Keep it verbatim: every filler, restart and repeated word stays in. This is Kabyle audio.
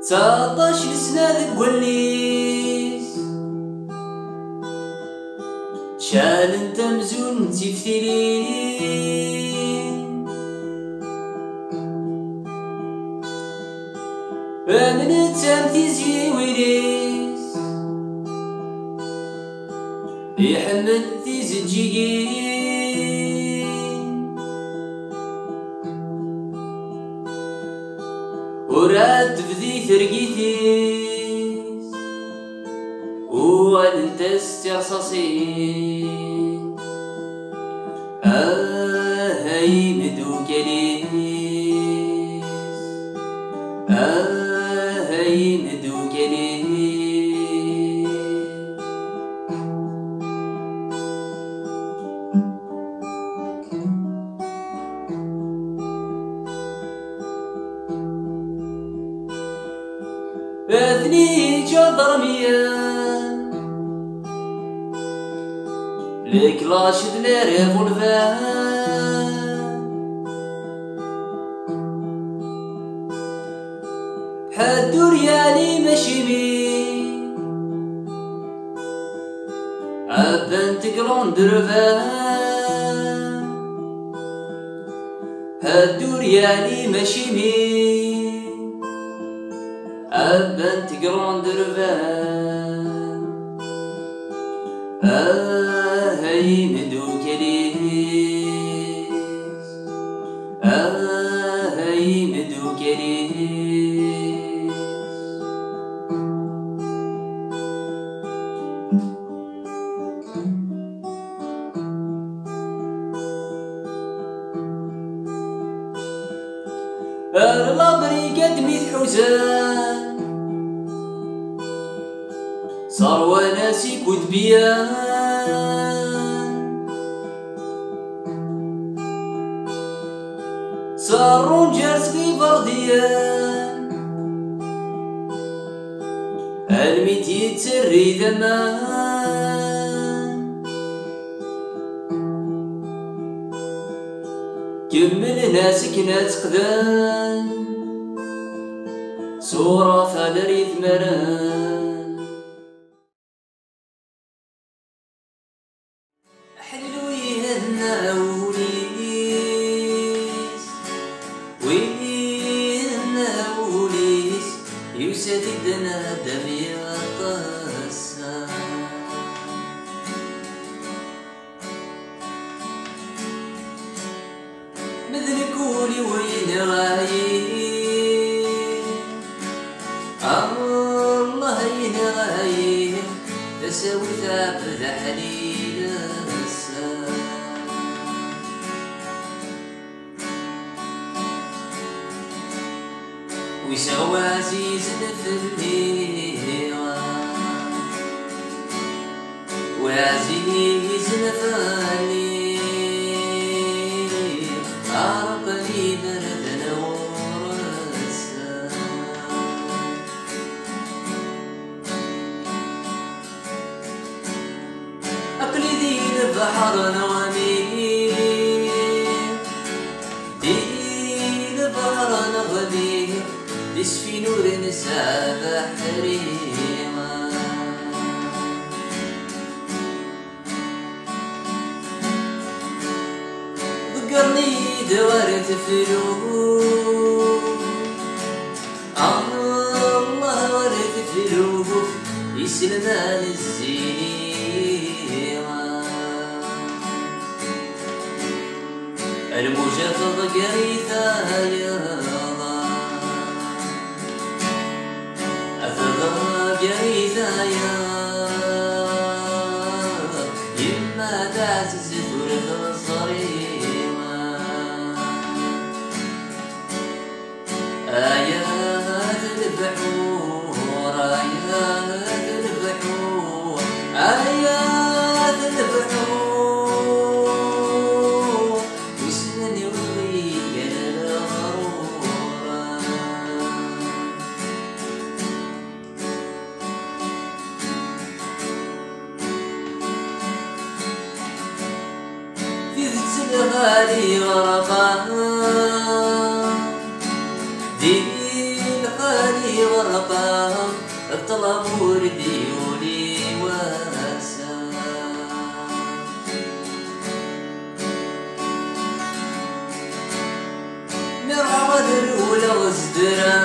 Tseɛṭac n sna deg wallen-is, ceɛlent amzun d tiftilin. Amnett am tizyiwin-is, iḥemmel tizeǧǧigin. Ur ɛad tebdi tergit-is, uɣalent-as d tirṣaṣin. Ah, ay imeddukal-is, ah, ay imeddukal-is. Atni iǧadarmiyen, les clashes d les revolvers. Ḥedd ur yeɛlim acimi, ɛebban-t deg Land Rover. Ḥedd ur yeɛlim acimi, ɛebban-t deg Land Rover. Ah, ay imeddukal-is, ah, ay imeddukal-is. Ar la brigade mi tḥuzan, ṣerwan-as ikudbiyen. Ṣerrun gar tɣiberdiyen, almi d-yetterri d aman. Kemmlen-as akken ad tt-qden, ṣura talar yetmaren. Ḥellu ihenna wul-is, win ihenna wul-is, yusa-d-id nadam yeṭṭes. Ma d nekk ul-iw yenɣa-yi, Allah yenɣa-yi, tasawit ɛebd aḥlil ass-a. Wiseɣ wa ɛzizen fell-i, wa ɛzizen fell-i, ɛerqen iberdan ɣur-s. Aql-i di lebḥer neɣli, di lebḥer neɣli, di sfin ur nesɛi abeḥri. Ḍeggren-iyi-d ɣer tefrut, Allah ɣer tefrut, iselman zzin-iyi. Lmuja teḍegger-it ayaḍ, teḍegger-it ayaḍ, yemma taɛzizt ur teẓri. Ayat lebḥur, ayat lebḥur, ayat lebḥur, wissen aniwa i igan leɣrur. Tidet lɣali ɣerqan, di lɣali Rebba, ṭṭlab ur d-yuli wass-a. Merra ad rewleɣ zedreɣ.